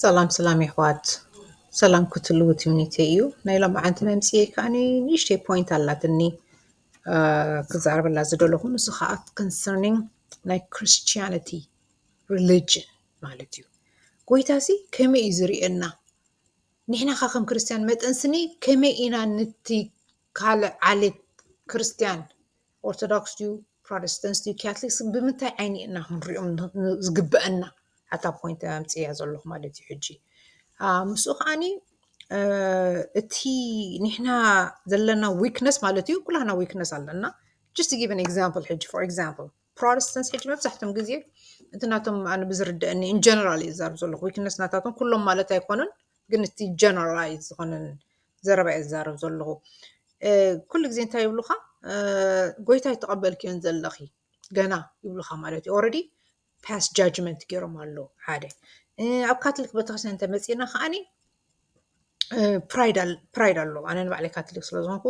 ሰላም ሰላም የሕዋት፣ ሰላም ክትህልዉ ትምኒተይ እዩ። ናይ ሎማዓንቲ መምፅኤ ከኣ ንእሽተይ ፖይንት ኣላትኒ ክዛረበላ ዝደለኹ፣ ንሱ ከዓ concerning ናይ Christianity religion ማለት እዩ። ጎይታሲ ከመይ እዩ ዝርእየና? ንሕና ኸ ከም ክርስትያን መጠን ስኒ ከመይ ኢና ንቲ ካልእ ዓሌት ክርስትያን ኦርቶዶክስ ድዩ ፕሮቴስታንት ድዩ ካቶሊክስ ብምንታይ ዓይኒ ኢና ክንሪኦም ዝግበአና? ኣታ ፖይንት ኣምፅያ ዘለኹ ማለት እዩ። ሕጂ ምስኡ ከዓኒ እቲ ንሕና ዘለና ዊክነስ ማለት እዩ። ኩላህና ዊክነስ ኣለና። Just give an example። ሕጂ for example ፕሮቴስታንት ሕጂ መብዛሕትኦም ግዜ እቲ ናቶም ኣነ ብዝርድአኒ in general እየ ዝዛረብ ዘለኹ። ዊክነስ ናታቶም ኩሎም ማለት ኣይኮኑን፣ ግን እቲ ጀነራላይዝ ዝኾነ ዘረባ እየ ዝዛረብ ዘለኹ። ኩሉ ግዜ እንታይ ይብሉኻ? ጎይታ ይተቐበልክዮን ዘለኺ ገና ይብሉኻ ማለት እዩ። Already past judgment ገይሮም ኣለዉ። ሓደ ኣብ ካቶሊክ ቤተክርስትያን እንተመፂና ከዓኒ ፕራይድ ኣሎ። ኣነ ንባዕለይ ካቶሊክ ስለዝኾንኩ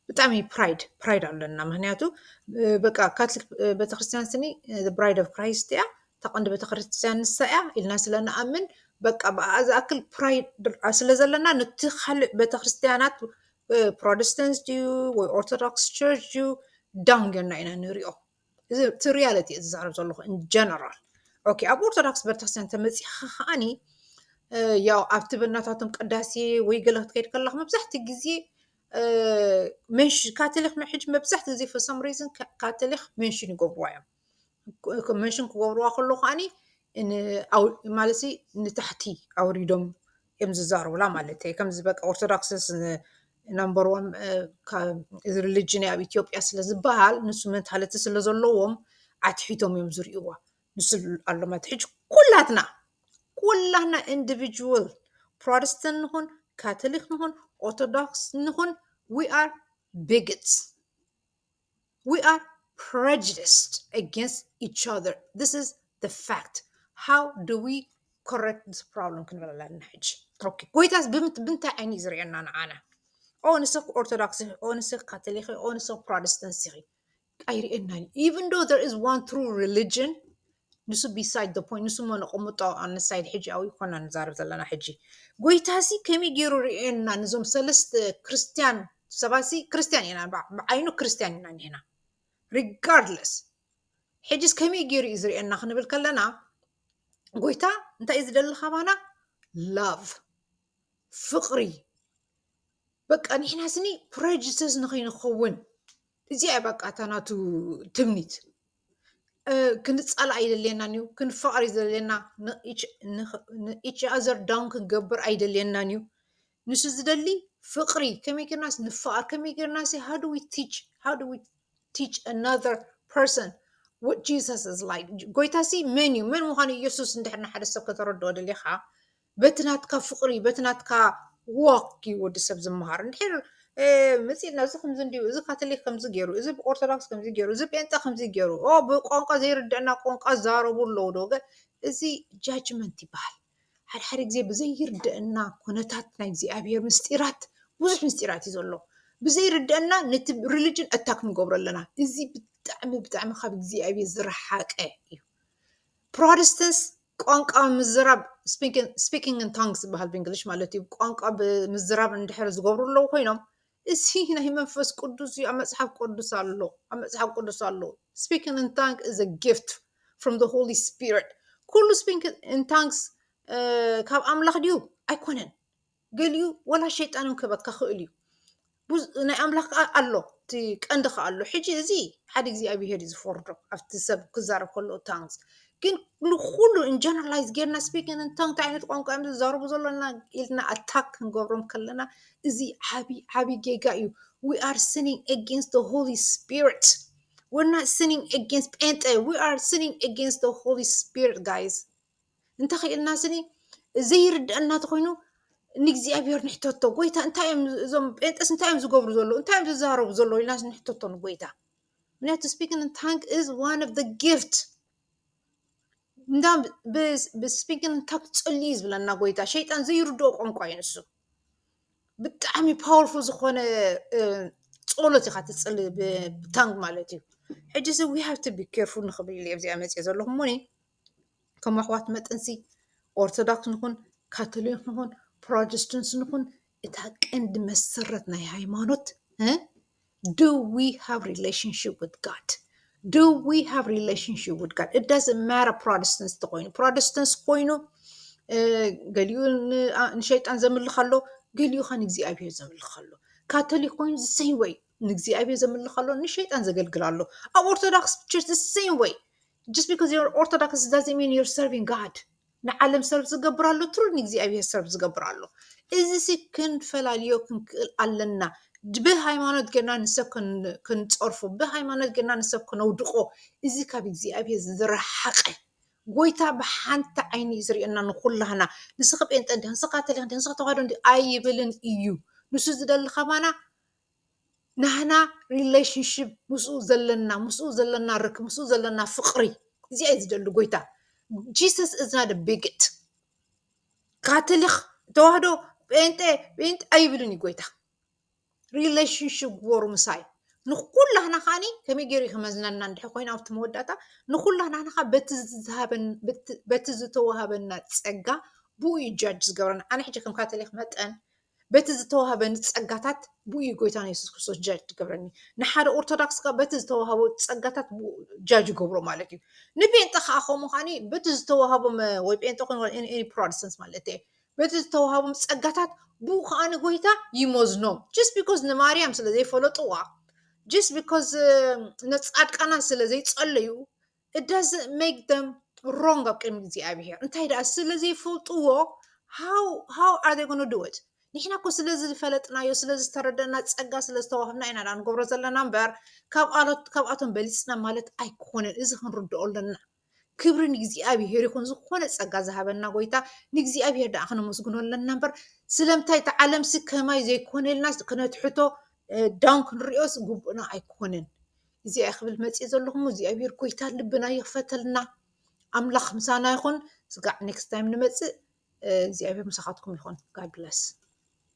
ብጣዕሚ ፕራይድ ፕራይድ ኣለና። ምክንያቱ በቃ ካቶሊክ ቤተክርስትያን ስኒ bride of Christ እያ፣ እታ ቀንዲ ቤተክርስትያን ንሳ እያ ኢልና ስለንኣምን በቃ ብኣ ዝኣክል ፕራይድ ስለዘለና ነቲ ካልእ ቤተክርስትያናት ፕሮቴስታንት ድዩ ወይ ኦርቶዶክስ ቸርች ድዩ ዳውን ጌርና ኢና ንሪኦ። እዚ እቲ ሪያሊቲ እየ ዝዛረብ ዘለኹ in general። ኦኬ ኣብ ኦርቶዶክስ ቤተክርስትያን ተመፂኻ ከዓኒ ያው ኣብቲ በናታቶም ቅዳሴ ወይ ገለ ክትከይድ ከለኻ መብዛሕቲ ግዜ ካቶሊክ ሕጂ መብዛሕቲ ግዜ for some reason ካቶሊክ ሜንሽን ይገብርዋ እዮም። ሜንሽን ክገብርዋ ከሎ ከዓኒ ማለት ንታሕቲ ኣውሪዶም እዮም ዝዛረቡላ ማለት እዩ። ከምዚ በቃ ኦርቶዶክስስ number one እዚ ሪሊጅን ኣብ ኢትዮጵያ ስለ ዝበሃል ንሱ መንታሊቲ ስለ ዘለዎም ኣትሒቶም እዮም ዝርእይዋ። ንሱ ኣሎ ማለት ሕጂ ኩላትና ኩላትና ኢንዲቪጁዋል ፕሮቴስታንት ንኹን ካቶሊክ ንኹን ኦርቶዶክስ ንኹን we are bigots, we are prejudiced against each other. This is the fact. How do we correct this problem? ክንብል ኣለና ሕጂ። ጎይታስ ብምንታይ ዓይኒ እዩ ዝርእየና ንዓና? ኦ ንስኽ ኦርቶዶክስ፣ ኦ ንስኽ ካቶሊክ፣ ኦ ንስኽ ፕሮቴስታንት ኢኺ ኣይርእየናን። Even though there is one true religion፣ ንሱ beside the point፣ ንሱ ሞ ነቐምጦ on the side። ሕጂ ኣብኡ ይኮና ንዛረብ ዘለና። ሕጂ ጎይታሲ ከመይ ገይሩ ርእየና? ንዞም ሰለስተ ክርስትያን ሰባሲ ክርስትያን ኢና፣ ብዓይኑ ክርስትያን ኢና ንሕና regardless። ሕጂስ ከመይ ገይሩ እዩ ዝርእየና ክንብል ከለና ጎይታ እንታይ እዩ ዝደሊ ካባና? ላቭ፣ ፍቕሪ። በቃ ንሕና ስኒ ፕሬጅሰስ ንኸይንኸውን እዚኣ በቃ እታ ናቱ ትምኒት። ክንፃላእ ኣይደልየናን እዩ፣ ክንፋቐር እዩ ዘድልየና። ንኢች ኣዘር ዳውን ክንገብር ኣይደልየናን እዩ። ንሱ ዝደሊ ፍቕሪ፣ ከመይ ጌርናስ ንፋቐር፣ ከመይ ጌርናስ how do we teach how do we teach another person what Jesus is like? ጎይታሲ መን እዩ? መን ምዃኑ ኢየሱስ እንድሕር ንሓደ ሰብ ከተረድኦ ደሊኻ በቲ ናትካ ፍቕሪ በቲ ናትካ ዋክ እዩ ወዲ ሰብ ዝመሃር። እንድሕር መፂእና እዚ ከምዚ እንዲዩ፣ እዚ ካቶሊክ ከምዚ ገይሩ፣ እዚ ኦርቶዶክስ ከምዚ ገይሩ፣ እዚ ጴንጠ ከምዚ ገይሩ፣ ኦ ብቋንቋ ዘይርድአና ቋንቋ ዛረቡ ኣለዉ ዶ? እዚ ጃጅመንት ይበሃል። ሓደ ሓደ ግዜ ብዘይርድአና ኩነታት ናይ እግዚኣብሔር ምስጢራት፣ ብዙሕ ምስጢራት እዩ ዘሎ። ብዘይርድአና ነቲ ሪሊጅን ኣታክ ንገብሮ ኣለና። እዚ ብጣዕሚ ብጣዕሚ ካብ እግዚኣብሔር ዝረሓቀ እዩ። ፕሮቴስታንትስ ቋንቋ ምዝራብ፣ speaking in tongues ዝበሃል ብእንግሊሽ ማለት እዩ። ቋንቋ ምዝራብ እንድሕር ዝገብሩ ኣለዉ ኮይኖም እዚ ናይ መንፈስ ቅዱስ እዩ። ኣብ መፅሓፍ ቅዱስ ኣሎ፣ ኣብ መፅሓፍ ቅዱስ ኣሎ። Speaking in tongue is a gift from the Holy Spirit። ኩሉ speaking in tongues ካብ ኣምላኽ ድዩ? ኣይኮነን። ገሊኡ ወላ ሸይጣን እውን ክህበካ ክእል እዩ። ናይ ኣምላኽ ከዓ ኣሎ፣ እቲ ቀንዲ ከዓ ኣሎ። ሕጂ እዚ ሓደ እግዚኣብሄር እዩ ዝፈርዶ ኣብቲ ሰብ ክዛረብ ከሎ tongues። ግን ንኩሉ in generalize ጌርና speaking in tongue እንታይ ዓይነት ቋንቋ እዮም ዝዛረቡ ዘለና ኢልና ኣታክ ክንገብሮም ከለና እዚ ዓቢ ዓቢ ጌጋ እዩ። We are sinning against the Holy Spirit. We're not sinning against ጴንጠ, we are sinning against the Holy Spirit, guys. እንተኽኢልና ስኒ ዘይርድአና ተኾይኑ ንእግዚኣብሔር ንሕተቶ። ጎይታ እንታይ እዮም እዞም ጴንጠስ እንታይ እዮም ዝገብሩ ዘለዉ? እንታይ እዮም ዝዛረቡ ዘለዉ? ኢልና ንሕተቶ ንጎይታ። ምክንያቱ speaking in tongue is one of the gift። እንዳ speaking in tongue ጸልዩ ዝብለና ጎይታ ሸይጣን ዘይርድኦ ቋንቋ እዩ ንሱ። ብጣዕሚ ፓወርፉል ዝኾነ ጸሎት ኢኻ ትጽሊ ብታንግ ማለት እዩ። ሕጂ እዚ we have to be careful ንኽብል ኢለ ኣብዚኣ መፅየ ዘለኹ እሞኒ ከም ኣሕዋት መጠንሲ ኦርቶዶክስ ንኹን ካቶሊክ ንኹን ፕሮቴስታንት ንኹን እታ ቀንዲ መሰረት ናይ ሃይማኖት do we have relationship with God? Do we have relationship with God? It doesn't matter Protestants ተኮይኑ Protestants ኮይኑ ገሊኡ ንሸይጣን ዘምልኽ ኣሎ፣ ገሊኡ ኸ ንእግዚኣብሔር ዘምልኽ ኣሎ። ካቶሊክ ኮይኑ the same way ንእግዚኣብሔር ዘምልኽ ኣሎ፣ ንሸይጣን ዘገልግል ኣሎ። ኣብ ኦርቶዶክስ ቸርች the same way just because you're Orthodox doesn't mean you're serving God። ንዓለም ሰርቭ ዝገብር ኣሎ ትሩ ንእግዚኣብሔር ሰርቭ ዝገብር ኣሎ። እዚ ሲ ክንፈላልዮ ክንክእል ኣለና። ብሃይማኖት ጌርና ንሰብ ክንፀርፎ ብሃይማኖት ጌርና ንሰብ ክነውድቆ እዚ ካብ እግዚኣብሔር ዝረሓቀ። ጎይታ ብሓንቲ ዓይኒ እዩ ዝርእየና ንኩላህና። ንስኺ ጴንጠ እንዲያ ንስኻ ካቶሊክ እንዲያ ንስኻ ተዋህዶ እንዲ ኣይብልን እዩ። ንሱ ዝደሊ ከማና ናህና relationship ምስኡ ዘለና ምስኡ ዘለና ርክ ምስኡ ዘለና ፍቅሪ እዚኣ እዩ ዝደሊ ጎይታ። Jesus is not a bigot። ካቶሊክ፣ ተዋህዶ፣ ጴንጤ ጴንጤ ኣይብልን እዩ ጎይታ። Relationship ግበሩ ምሳይ። ንኩላህና ከዓኒ ከመይ ገይሩ እዩ ከመዝነና እንድሕር ኮይኑ ኣብቲ መወዳእታ ንኩላህና ንኻ በቲ ዝተዋሃበና ጸጋ ብኡ እዩ ጃጅ ዝገብረና። ኣነ ሕጂ ከም ካቶሊክ መጠን በቲ ዝተዋሃበኒ ጸጋታት ብኡ እዩ ጎይታና የሱስ ክርስቶስ ጃጅ ትገብረኒ። ንሓደ ኦርቶዶክስ ከ በቲ ዝተዋሃቦ ጸጋታት ብኡ ጃጅ ይገብሮ ማለት እዩ። ንጴንጠ ከኣ ከምኡ ከዓኒ በቲ ዝተዋሃቦም ወይ ጴንጠ ኮን ፕሮቴስታንት ማለት እየ በቲ ዝተዋሃቦም ጸጋታት ብኡ ከዓኒ ጎይታ ይመዝኖም። Just because ንማርያም ስለ ዘይፈለጥዋ just because ነጻድቃና ስለ ዘይጸለዩ it doesn't make them wrong ኣብ ቅድሚ እግዚኣብሔር። እንታይ ደኣ ስለ ዘይፈልጥዎ how how are they gonna do it? ንሕና እኮ ስለ ዝፈለጥናዮ ስለ ዝተረደና ጸጋ ስለ ዝተዋህብና ኢና ደኣ ንገብሮ ዘለና እምበር ካብኣቶም በሊጽና ማለት ኣይኮነን። እዚ ክንርድኦ ኣለና። ክብሪ ንእግዚኣብሔር ይኹን። ዝኾነ ጸጋ ዝሃበና ጎይታ ንእግዚኣብሔር ደኣ ክነመስግኖ ኣለና እምበር ስለምንታይ እቲ ዓለምሲ ከማይ ዘይኮነልና ክነትሕቶ ዳውን ክንሪኦስ ግቡእና ኣይኮነን። እዚኣ ክብል መፅእ ዘለኹም እግዚኣብሔር ጎይታ ልብና ይኽፈተልና። ኣምላኽ ምሳና ይኹን። ስጋዕ ኔክስት ታይም ንመፅእ እግዚኣብሔር ምሳኻትኩም ይኹን። God bless።